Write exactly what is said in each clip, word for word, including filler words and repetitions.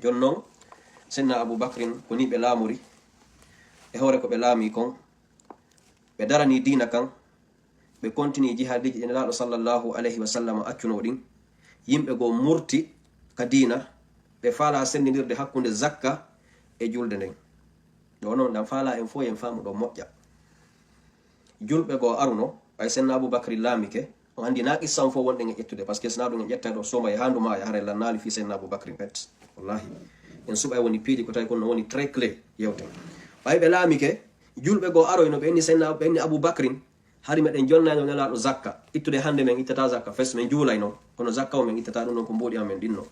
Jooni noon, Seydina Abu Bakrin, ko nii ɓe laamori. E hoore ko ɓe laami kon, ɓe daranii diina kan, ɓe kontinii jihaadiiji ɗi Nelaaɗo sallallahu alayhi wa sallam accunoo ɗin. Yimɓe goo murti ka diina, ɓe faalaa senndindirde hakkunde zakka e julde nden. Ɗoo noon, ɗan faalaa en fof en faamu ɗoo moƴƴa. Julɓe goo aruno, ɓay Seydina Abu Bakri laamike, on anndi naa qissa on fof wonɗen e ƴettude, parce que si naa ɗum en ƴetta ɗoo Soomaya haa ndu maaya, haray lannaali fii Seydina Abu Bakri pet. Wallahi. En suɓay woni piiji ko tawi kon no woni très clé yewten. Ɓay ɓe laamike, julɓe goo aroyno ɓe inni Seydina, ɓe inni Abu Bakrin, hari meɗen jonnayno Nelaaɗo zakka, ittude hannde men ittataa zakka fes, men juulayno, kono zakka o men ittataa ɗum ɗon ko mbuuɗi amen ɗin non.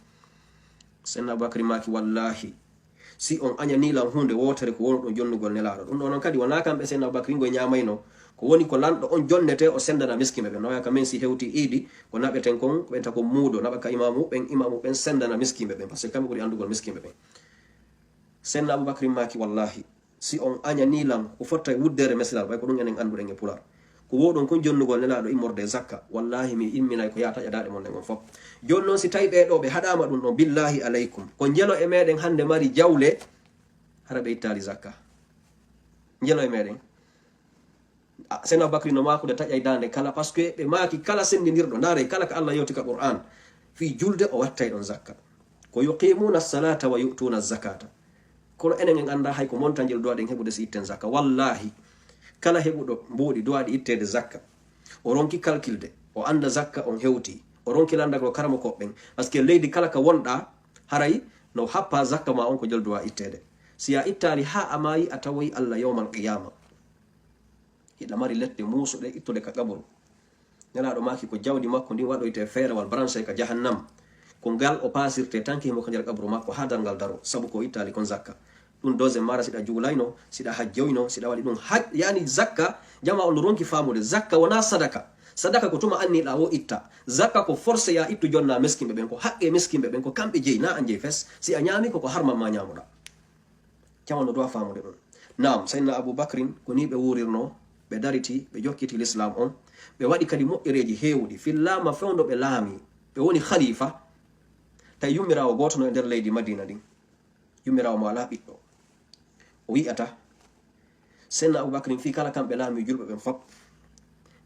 Seydina Abu Bakri maaki, wallahi, si on añanii lan huunde wootere ko wonu ɗon jonnugol Nelaaɗo. Ɗum ɗoo noon kadi wonaa kamɓe Seydina Abu Bakri ngoy ñaamayno. Ko woni ko lanɗo on jonnetee o senndana miskiiɓe ɓen. No waya ka men si hewtii iidi, ko naɓeten kon, ko ɓen ta ko muudo, naɓa ka imaamu ɓen, imaamu ɓen senndana miskiiɓe ɓen, parce que kamɓe ɓuri anndugol miskiiɓe ɓen. Seydina Abu Bakri maaki, wallahi, si on añanii lan ko fotta e wuddere mesilal, ɓay ko ɗum enen annduɗen e Pulaar. Ko woo ɗon kon jonnugol Nelaaɗo immorde e zakka, wallahi mi imminay ko yaa taƴa daaɗe mon ɗen on fof. Jooni noon si tawi ɓee ɗoo ɓe haɗaama ɗum ɗon, billahi alaykum, ko njelo e meɗen hannde mari jawle, hara ɓe ittaali zakka. Njelo e meɗen. Ah, Seydina Abu Bakri no maakude taƴay daande kala, parce que ɓe maaki kala senndindirɗo, ndaaree kala ka Allah yewti ka Qur'an, fii julde o wattay ɗon zakka. Ko yuqimuna salata wa yu'tuna zakata. Kono enen en anndaa hay ko montanjel duwaaɗen heɓude si itten zakka. Wallahi, kala heɓuɗo mbuuɗi duwaaɗi itteede zakka, o ronki kalkilde, o annda zakka on hewti, o ronki lanndagol karamokooɓe ɓen. Parce que leydi kala ka wonɗaa, haray no happa zakka maa on ko jol duwaa itteede. Si a ittaali haa a maayi, a tawoyi Allah yawmal qiyaama. Hiɗa mari lette muusuɗe ittude ka qaburu. Nelaaɗo maaki ko jawdi makko ndin waɗoyte feerewal branché ka jahannam. Ko ngal o paasirte tanki himo ka nder qaburu makko haa darngal daro, sabu ko ittaali kon zakka. Ɗum dose mara siɗa juulayno, siɗa hajjoyno, siɗa waɗi ɗum haj-, yani zakka, jama on no ronki faamude, zakka wonaa sadaka. Sadaka ko tuma anniɗaa wo itta. Zakka ko forcé yaa ittu jonnaa miskinɓe ɓen, ko haqqe miskinɓe ɓen, ko kamɓe jeyi, naa an jeyi fes. Si a ñaami ko, ko harman ma ñaamuɗaa. Jama no duwaa faamude ɗum. Naam, Seydina Abu Bakrin, ko nii ɓe wuurirnoo, ɓe dariti, ɓe jokkiti Lislaam on, ɓe waɗi kadi moƴƴereeji heewuɗi, fillaama fewndo ɓe laami, ɓe woni khalifa, tawi yummiraawo gooto no e nder leydi Madiina ndin. Yummiraawo mo alaa ɓiɗɗo. O wi'ata, Seydina Abu Bakrin fii kala kamɓe laami julɓe ɓen fop,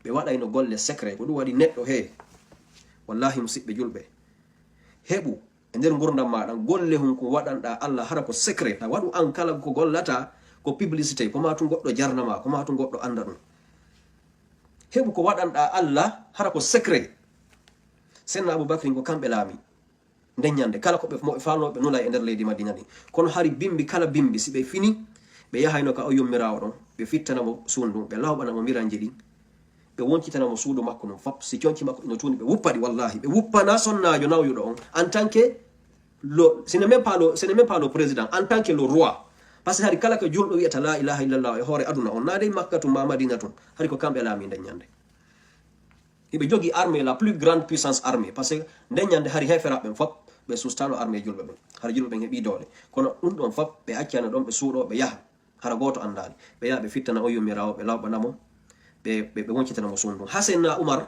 ɓe waɗayno golle secret, ko ɗum waɗi neɗɗo hee. Wallahi, musiɓɓe julɓe, heɓu e nder ngurdam maaɗa, golle hun ko waɗanɗaa Allah hara ko secret, ta waɗu an kala ko gollataa ko publicité, ko maa tun goɗɗo jarna ma, ko maa tun goɗɗo annda ɗum. Heɓu ko waɗanɗaa Allah hara ko secret. Seydina Abu Bakrin ko kamɓe laami. Nden ñande, kala ko ɓe mo ɓe faalnoo ɓe nula e nder leydi Madina ndin. Kono hari bimbi kala bimbi, si ɓe fini, ɓe yahayno ka o yummiraawo ɗon, ɓe fittana mo suudu ndun, ɓe lawɓana mo miranji ɗin, ɓe woncitana mo suudu makko ndun fop. Si conci makko ino tuuni, ɓe wuppa ɗi, wallahi. Ɓe wuppana sonnaajo nawyuɗo on, en tant que le, ce n'est même pas le, ce n'est même pas le président, en tant que le roi. Parce que hari kala ko julɗo wi'ata la ilaha illallah e hoore aduna on, naa dey Makka tun maa Madina tun, hari ko kamɓe laami nden ñande. Hiɓe jogii armée, la plus grande puissance armée. Parce que nden ñande hari heeferaaɓe ɓen fop, ɓe sustano armée julɓe ɓen. Hari julɓe ɓen heɓii doole. Kono ɗum ɗon fop, ɓe accano ɗon, ɓe suuɗoo, ɓe yaha. Hara gooto anndaali. Ɓe yaha, ɓe fittana o yummiraawo, ɓe lawɓana mo, ɓe, ɓe, ɓe woncitana mo suudu ndun. Haa Seydina Umar,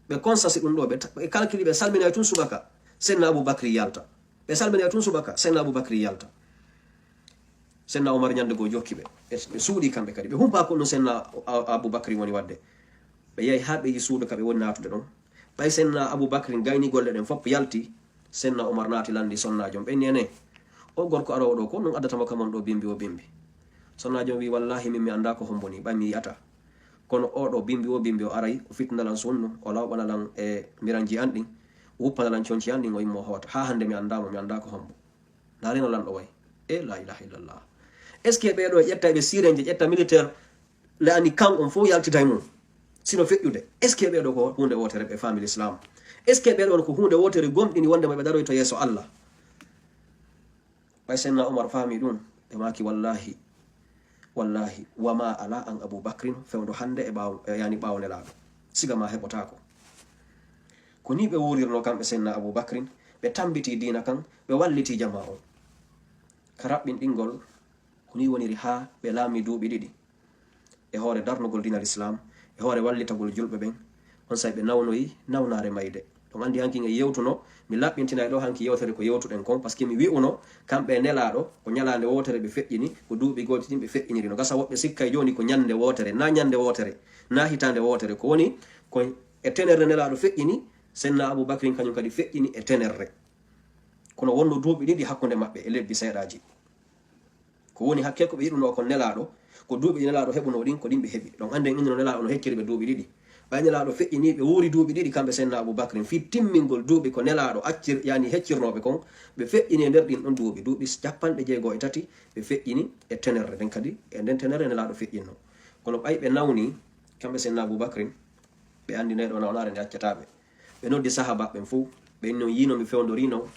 ɓe conscience ɗum ɗo, ɓe ta-, ɓe calcule, ɓe salmina tun subaka, Seydina Abu Bakri yalta. Ɓe salmina tun subaka, Seydina Abu Bakri yalta. Seydina Umar ñande goo jokki ɓe. Ɓe, ɓe suuɗii kamɓe kadi. Ɓe humpaa ko ɗum Seydina A-, Abu Bakri woni waɗde. Ɓe yahi haa ɓe yi suudu ka ɓe woni naatude ɗon. Ɓay Seydina Abu Bakri gayni golle ɗen fop yalti, Seydina Umar naati lanndi sonnaajo on. Ɓe inni, "Ene, o gorko aroowo ɗo, ko ɗum addata mo ka mon ɗo bimbi o bimbi?" Sonnaajo on wi, "Wallahi, min mi anndaa ko hombo ni, ɓay mi yi'ata. Kono oo ɗo bimbi o bimbi o aray, o fitna lan sunnu, o lawɓana lan e miranji an ɗin, o wuppana lan conci an ɗin, o immo hoota. Haa hannde mi anndaa mo, mi anndaa ko hombo." Ndaarino lanɗo way. E la ilaha illallah. Est-ce que ɓee ɗo ƴetta ɓe sirenje, ƴetta militaire, le ani kan on fof yaltita e mum? Sino feƴƴude. Est-ce que ɓee ɗo ko huunde wootere ɓe faami l'islam? Est-ce que ɓee ɗo ko huunde wootere gomɗini wonde mo ɓe daroyto yeeso Allah? Ɓay Seydina Umar faami ɗum, ɓe maaki, "Wallahi, wallahi, wa ma ala an Abu Bakrin, fewndo hannde e ɓaawo, e yani ɓaawo Nelaaɗo. Siga ma heɓotaako." Ko nii ɓe wuurirno kamɓe Seydina Abu Bakrin, ɓe tambitii diina kan, ɓe wallitii jamaa on. Ka raɓɓinɗingol, ko nii woniri haa ɓe laami duuɓi ɗiɗi. E hoore darnugol diina l'islam, e hoore wallitagol julɓe ɓen, on say ɓe nawnoyi nawnaare mayde. On anndi hanki en yewtuno, mi laɓɓintinay ɗo hanki yewtere ko yewtuɗen kon, parce que mi wi'uno, kamɓe e Nelaaɗo, ko ñalaande wootere ɓe feƴƴini, ko duuɓi gooti ɗin ɓe feƴƴiniri. No gasa woɓɓe sikkay jooni ko ñande wootere, na ñande wootere, na hitaande wootere. Ko woni, ko e tenerre Nelaaɗo feƴƴini, Senna Abu Bakrin kañum kadi feƴƴini e tenerre. Kono wonno duuɓi ɗiɗi hakkunde maɓɓe e lebbi seeɗaaji. Ko woni hakke ko ɓe yiɗunoo kon Nelaaɗo, ko duuɓi ɗi Nelaaɗo heɓunoo ɗin, ko ɗin ɓe heɓi. Ɗon annden inno Nelaaɗo no hecciri ɓe duuɓi ɗiɗi. Ɓay Nelaaɗo feƴƴinii ɓe wuuri duuɓi ɗiɗi kamɓe Senna Abu Bakrin, fii timmingol duuɓi ko Nelaaɗo accir-, yani heccirnoo ɓe kon, ɓe feƴƴini e nder ɗin ɗon duuɓi, duuɓi capanɗe jeego e tati ɓe feƴƴini e tenerre nden kadi, e nden tenerre Nelaaɗo feƴƴinno. Kono ɓay ɓe nawni, kamɓe Senna Abu Bakrin, ɓe anndi nde ɗo nawnaare nde accataa ɓe. Ɓe noddi sahaabaaɓe ɓen fow, ɓe inni on yiino mi fewndoriino,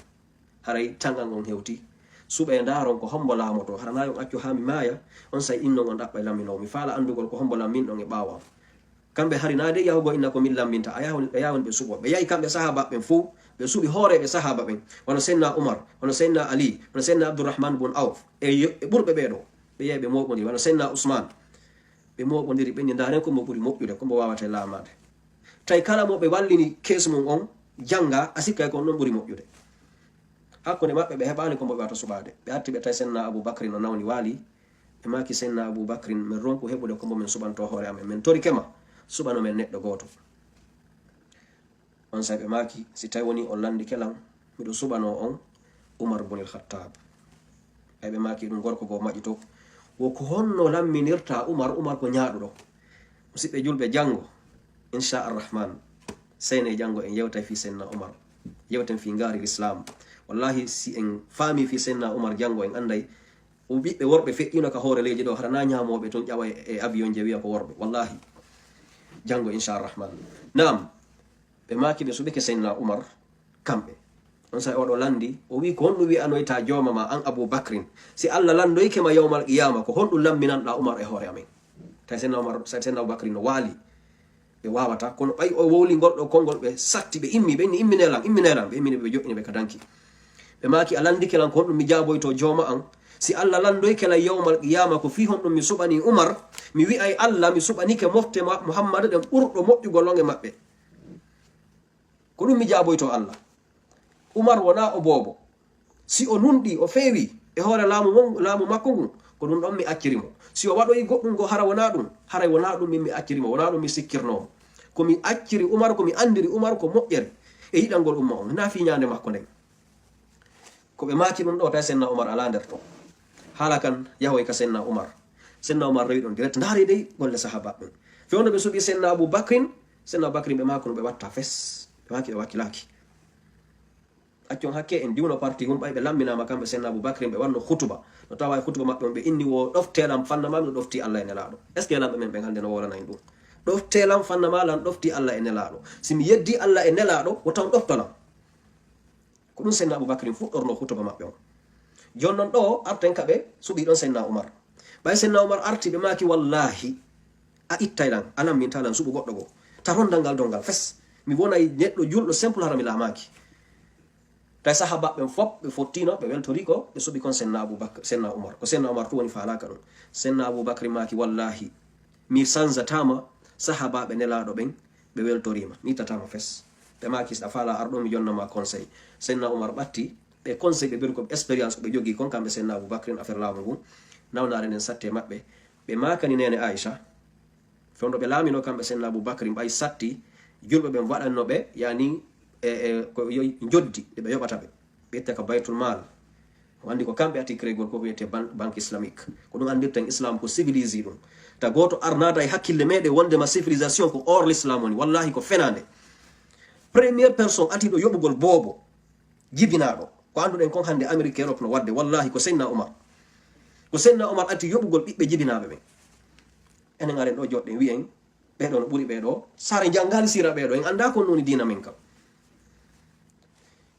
haray tangal ngon hewti. Suɓee ndaaron ko hombo laamoto, hara na on accu haa mi maaya, on say innon on ɗaɓɓay lamminoowo. Mi faala anndugol ko hombo lamminɗon e ɓaawo am. Kamɓe hari na de yahugo inna ko min lamminta, a yahun, a yahun ɓe suɓo. Ɓe yahi kamɓe sahaabaaɓe ɓen fow, ɓe suɓi hooreeɓe sahaaba ɓen, wano Senna Umar, wano Senna Ali, wano Senna Abdurrahman bun Awf, e yo-, e ɓurɓe ɓee ɗo. Ɓe yahi ɓe mooɓondiri, wano Senna Usman. Ɓe mooɓondiri, ɓe inni, ndaaren ko mo ɓuri moƴƴude, ko mo waawata laamaade. Tawi kala mo ɓe wallini kees mum on, jannga, a sikkay ko on ɗon ɓuri moƴƴude. Hakkunde maɓɓe, ɓe heɓaali ko mo ɓe wata suɓaade. Ɓe arti ɓe tawi Senna Abu Bakrin no nawni waali. Ɓe maaki Senna Abu Bakrin, min ronku heɓude ko mo min suɓanto hoore amen. Min torike ma, suɓano men neɗɗo gooto. Onsay ɓe maaki, si tawi woni on lanndike lan, miɗo suɓanoo on Umar bunil Khattab. Ay ɓe maaki ɗum gorko goo maƴƴito. Wo ko honno lamminirta Umar, Umar ko ñaaɗuɗo. Musidɓe julɓe, janngo, insha arrahman, seyne janngo en yewtay fii Senna Umar. Yewten fii ngaari Lislaam. Wallahi, si en faami fii Senna Umar janngo, en annday o ɓiɓɓe worɓe feƴƴino ka hoore leydi ɗo, hara na ñaamooɓe tun ƴawa e, e avion je wi'a ko worɓe. Wallahi, janngo, insha arrahman. Naam, ɓe maaki ɓe suɓike Senna Umar, kamɓe. Onsay oɗo lanndi, o wi'i, ko honɗum wi'anoyta jooma ma an Abu Bakrin? Si Allah lanndoyike ma yawmal qiyaama, ko honɗum lamminanɗa Umar e hoore amen? Tawi Senna Umar, tawi Senna Abu Bakrin no waali. Ɓe waawata, kono ɓay o wowli ngol ɗo konngol, ɓe satti, ɓe immi, ɓe inni, "Immine lan, immine lan." Ɓe immini ɓe, ɓe joƴƴini ɓe ka danki. Ɓe maaki, "A lanndike lan ko honɗum mi jaaboyto jooma an? Si Allah lanndoyike lan yawmal qiyaama, ko fii honɗum mi suɓani Umar? Mi wi'ay Allah, mi suɓanike mofte ma-, Muhammadu ɗen ɓurɗo moƴƴugol on e maɓɓe." Ko ɗum mi jaaboyto Allah. Umar wonaa o boobo. Si o nunɗi, o feewi e hoore laamu mon, laamu makko ngun, ko ɗum ɗon mi acciri mo. Si o waɗoyi goɗɗum goo hara wonaa ɗum, haray wonaa ɗum min mi acciri mo, wonaa ɗum mi sikkirnoo mo. Ko mi acciri Umar, ko mi anndiri Umar ko moƴƴere e yiɗangol umma on, hinaa fii ñaande makko nden. Ko ɓe maaki ɗum ɗo, tawi Senna Umar alaa nder ton. Haala kan yahoy ka Senna Umar. Senna Umar rewi ɗon direct. Ndaari dey golle sahaaba ɓen. Fewndo ɓe suɓi Senna Abu Bakrin, Senna Abu Bakrin ɓe maaki no ɓe watta fes. Ɓe maaki ɓe wakkilaaki. Accon hakke en diwno parti hum ɓay ɓe lamminaama kamɓe Senna Abu Bakrin ɓe wanno hutuba. No tawa e hutuba maɓɓe on ɓe inni wo ɗofte lan fanna ma miɗo ɗofti Allah e Nelaaɗo. Est-ce que lamɓe men ɓen hannde no wowlana en ɗum? Ɗofte lan fanna ma lan ɗofti Allah e Nelaaɗo. Si mi yeddi Allah e Nelaaɗo, wota on ɗofto lan. Ko ɗum Senna Abu Bakrin fuɗɗorno hutuba maɓɓe on. Jooni non ɗo arten ka ɓe suɓi ɗon Senna Umar. Ɓay Senna Umar arti ɓe maaki, "Wallahi, a ittay lan, a lamminta lan suɓu goɗɗo goo. Ta rondal ngal dongal fes. Mi wonay neɗɗo julɗo simple hara mi laamaaki." Tawi sahaaba ɓen fop ɓe fottino, ɓe weltori ko ɓe suɓi kon Senna Abu Bakr, Senna Umar. Ko Senna Umar tun woni faalaaka ɗum. Senna Abu Bakr maaki, "Wallahi, mi sanzataama sahaabaaɓe Nelaaɗo ɓen, ɓe weltoriima. Mi ittataama fes." Ɓe maaki, "Si ɗa faalaa, ar ɗo mi jonna ma conseil." Senna Umar ɓatti ɓe conseil, ɓe ɓeɗi ko expérience ko ɓe jogii kon kamɓe Senna Abu Bakrin affaire laamu ngun. Nawnaare nden satti e maɓɓe. Ɓe maakani neene Aisha, fewndo ɓe laamino kamɓe Senna Abu Bakrin ɓay satti, julɓe ɓen waɗanno ɓe, yani, e, e, ko yo njoddi ɗi ɓe yoɓata ɓe. Ɓe itta ka Baytul Mal. O anndi ko kamɓe ati créegol ko wiyetee ban-, Banque Islamique. Ko ɗum anndirten Islam ko civilisé ɗum. Ta gooto ar naata e hakkille meɗen wonde ma civilisation ko hors l'islam woni. Wallahi ko fenaande. Première personne atiiɗo yoɓugol boobo jibinaaɗo. Ko annduɗen kon hannde Amérique, Europe no waɗde. Wallahi ko Senna Umar. Ko Senna Umar ati yoɓugol ɓiɓɓe jibinaaɓe ɓen. Enen aren ɗo joɗɗen wi'en, ɓee ɗoo no ɓuri ɓee ɗoo. Sare janngaali siira ɓee ɗoo. En anndaa ko woni diina men kam.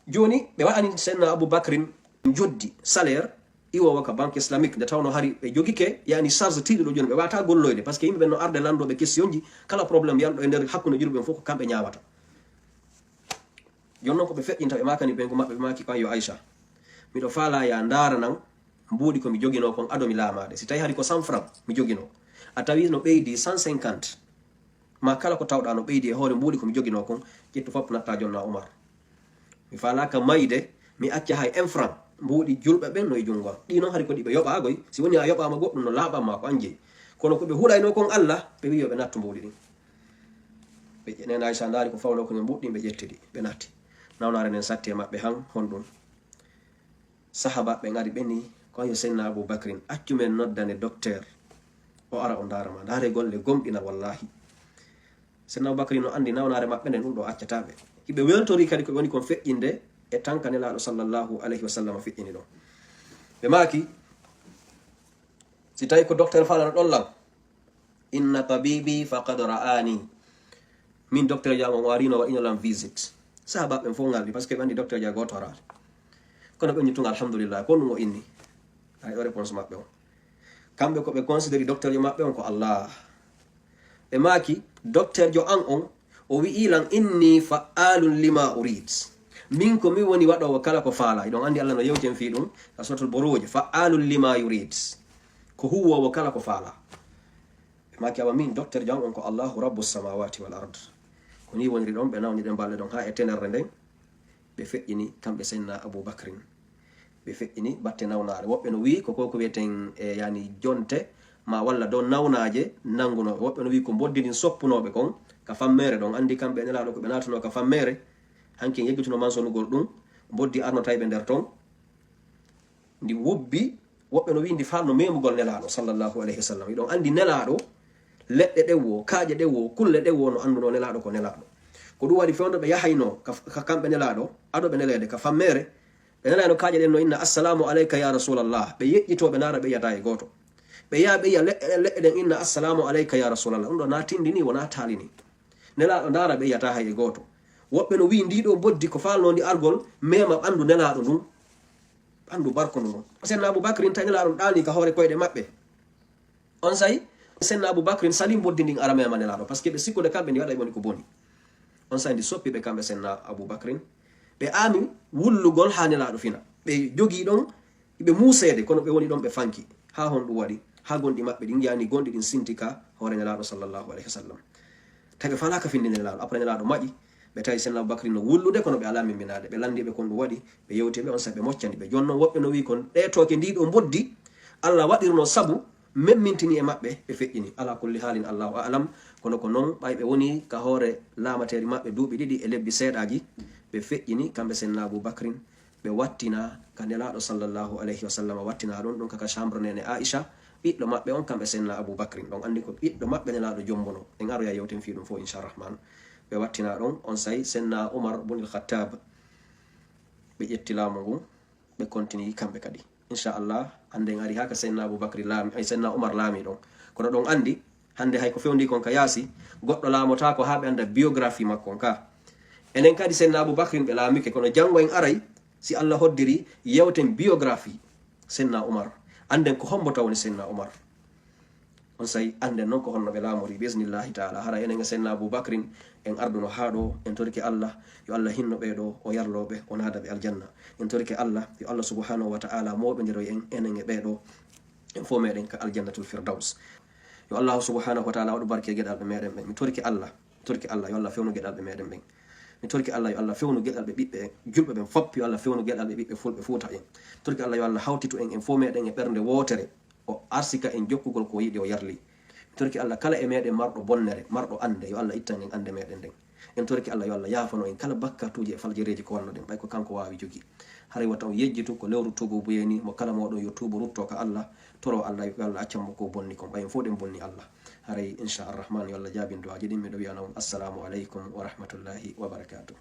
Jooni, ɓe waɗani Senna Abu Bakrin njoddi, salaire, iwoowo ka Banque Islamique, nde tawno hari ɓe jogike, yani, charge tiiɗuɗo jooni, ɓe waata golloyde, parce que yimɓe ɓen no arde lanndooɓe questionji, kala problème yanɗo e nder hakkunde julɓe ɓen fof ko kamɓe ñaawata. Jooni non ko ɓe feƴƴinta, ɓe maakani ɓeyngu maɓɓe, ɓe maaki, "Kan yo Aisha, miɗo faalaa ya ndaaranan mbuuɗi ko mi joginoo kon ado mi laamaade. Si tawi hari ko cent francs mi joginoo, a tawi no ɓeydi cent cinquante, Ma kala ko tawɗaa no ɓeydi e hoore mbuuɗi ko mi joginoo kon, ƴettu fof natta jonna Umar. Mi faalaaka mayde, mi acca hay un franc. Mbuuɗi julɓe ɓen no e junngo am. Ɗii noon hari ko ɗi ɓe yoɓaagoy. Si wonii a yoɓaama goɗɗum no laaɓan ma ko an jeyi. Kono ko ɓe huɗaynoo kon Alla, ɓe wi'i yo ɓe nattu mbuuɗi ɗin. Ɓe ƴe-, Neene Aysa ndaari ko fawnoo ko e mbuuɗi ɗin, ɓe ƴetti ɗi, ɓe natti. Nawnaare nden satti e maɓɓe han honɗum. Sahaabaaɓe ngari ɓe ni, ko yo Seydina Abu Bakrin, accu men noddane docteur. O ara o ndaara ma. Ndaare golle gomɗina wallahi. Seydina Abu Bakrin no anndi nawnaare maɓɓe nden ɗum ɗo accataa ɓe. Hiɓe weltori kadi ko woni kon feƴƴinde e tanka Nelaaɗo sallallahu alayhi wa sallam feƴƴini ɗon. Ɓe maaki, si tawi ko docteur faalano ɗon lan, inna tabibi faqad ra'ani. Min docteur jam on o arino waɗino lan visite. Sahaabaaɓe ɓen fof ngalɗi, parce que ɓe anndi docteur ja gooto araali. Kono ɓe ni tun alhamdulillah, ko ɗum o inni. Ay, o réponse maɓɓe on. Kamɓe ko ɓe considéri docteur jo maɓɓe on ko Allah. Ɓe maaki, docteur jo an on, o wi'i lan inni fa'alun lima urid. Min ko min woni waɗoowo kala ko faala. Iɗon anndi Allah no yewti en fii ɗum, ka Suratul Buruj, fa'alun lima yurid. Ko huwoowo kala ko faala. Ɓe maaki, awa min, docteur jo an on ko Allahu Rabbu samawati wal ard. Ko ni woniri ɗon, ɓe nawni ɗen balɗe ɗon haa e tenerre nden. Ɓe feƴƴini, kamɓe Seydina Abu Bakrin. Ɓe feƴƴini batte nawnaare. Woɓɓe no wi'i ko ko ko wiyeten, e, yani, jonte, ma walla dow nawnaaje nanngunooɓe. Woɓɓe no wi'i ko mboddi ndin soppunooɓe kon ka fammeere ɗon. Anndi kamɓe e Nelaaɗo ko ɓe naatunoo ka fammeere. Hanki en yeggituno mansonugol ɗum. Mboddi arnotayɓe nder ton. Ndi wubbi, woɓɓe no wi'i ndi faalno memugol Nelaaɗo, sallallahu alayhi wa sallam. Iɗon anndi Nelaaɗo, leɗɗe ɗen wo, kaaƴe ɗen wo, kulle ɗen wo, no anndunoo Nelaaɗo ko Nelaaɗo. Ko ɗum waɗi fewndo ɓe yahaynoo ka, ka kamɓe Nelaaɗo, ado ɓe neleede ka fammeere, ɓe nelayno kaaƴe ɗen no inna, "Assalamu alayka ya Rasulallah." Ɓe yeƴƴitoo, ɓe ndaara, ɓe yi'ataa e gooto. Ɓe yaha, ɓe yi'a leɗɗe ɗen, leɗɗe ɗen inna, "Assalamu alayka ya Rasulallah." Ɗum ɗo na tindini, wona taalini. Nelaaɗo ndaara, ɓe yi'ataa hay e gooto. Woɓɓe no wi'i, ndii ɗoo mboddi ko faalnoo ndi argol, mema ɓanndu Nelaaɗo ndun. Ɓanndu barko ndu ɗon. Senna Abu Bakrin tawi Nelaaɗo on ɗaani ka hoore koyɗe maɓɓe. On say, Senna Abu Bakrin sali mboddi ndin ara mema Nelaaɗo, parce que ɓe sikkude kamɓe ndi waɗay woni ko boni. On say ndi soppi ɓe kamɓe Senna Abu Bakrin. Ɓe aami wullugol haa Nelaaɗo fina. Ɓe jogii ɗon, ɓe muuseede, kono ɓe woni ɗon ɓe fanki. Haa honɗum waɗi? Haa gonɗi maɓɓe ɗin yani gonɗi ɗin sinti ka hoore Nelaaɗo sallallahu alayhi wa sallam. Tawi ɓe falaaka findinde Nelaaɗo. Après Nelaaɗo maƴi, ɓe tawi Senna Abu Bakrin no wullude, kono ɓe alaa memminaade. Ɓe lanndi ɓe kon ɗum waɗi, ɓe yewti ɓe, on saa'i ɓe moccani ɓe. Jooni non woɓɓe no wi'i kon ɗee tooke ndii ɗoo mboddi, Allah waɗirno sabu memmintini e maɓɓe, ɓe feƴƴini. Alaa kulli haalin, Allahu a'lam. Kono ko non, ɓay ɓe woni ka hoore laamateeri maɓɓe duuɓi ɗiɗi e lebbi seeɗaaji, ɓe feƴƴini, kamɓe Senna Abu Bakrin, ɓe wattina ka Nelaaɗo sallallahu alayhi wa sallam wattina ɗon, ɗum ka, ka chambre neene Aisha, ɓiɗɗo maɓɓe on, kamɓe Senna Abu Bakrin. Ɗon anndi ko ɓiɗɗo maɓɓe Nelaaɗo jombuno. En aroya yewten fii ɗum fof, inchallah rahman. Ɓe wattina ɗon, on saa'i Senna Umar bunil Khattab, ɓe ƴetti laamu ngun, ɓe continue kamɓe kadi. Inchallah, hannde en ari haa ka Senna Abu Bakri laami, ay, Senna Umar laami ɗon. Kono ɗon anndi, hannde hay ko fewndi kon ka yaasi, goɗɗo laamotaako haa ɓe annda biographie makko on ka. Enen kadi Senna Abu Bakrin ɓe laamike, kono janngo en aray, si Allah hoddiri, yewten biographie Senna Umar. Annden ko hombo taw woni Senna Umar. On saa'i annden non ko honno ɓe laamori, bismillahi taala. Hara enen e Senna Abu Bakrin en arduno haa ɗo, en torike Allah, yo Allah hinno ɓee ɗo, o yarloo ɓe, o naada ɓe aljanna. En torike Allah, yo Allah subhanahu wa ta'ala mooɓindiroy en, enen e ɓee ɗo, en fof meɗen ka aljannatul firdaus. Yo Allah subhanahu wa ta'ala waɗu barke e geɗalɓe meɗen ɓen. Mi torike Allah, mi torike Allah, yo Allah fewnu geɗalɓe meɗen ɓen. Mi torike Allah, yo Allah fewnu geɗalɓe ɓiɓɓe julɓe ɓen fop, yo Allah fewnu geɗalɓe ɓiɓɓe fulɓe Fuuta en. Mi torike Allah, yo Allah hawtitu en, en fof meɗen e ɓernde wootere. O arsika en jokkugol ko o yiɗi, o yarli. Mi torike Allah, kala e meɗen marɗo bonnere, marɗo annde, yo Allah ittan en annde meɗen nden. En torike Allah, yo Allah yaafano en kala bakkatuuji e faljereeji ko wannoɗen, ɓay ko kanko waawi jogi. Haray wata on yejjitu, ko lewru tuubu buyeni mo, kala mooɗon yo tuubu rutto ka Allah, toro Allah, yo Allah accan mo ko bonni kon, ɓay en fof ɗen bonni Allah. Haray, inchallah rahman, yo Allah jaabin du'aaji ɗin. Miɗo wi'ana on, assalamu aleykum wa rahmatullahi wa barakatuh.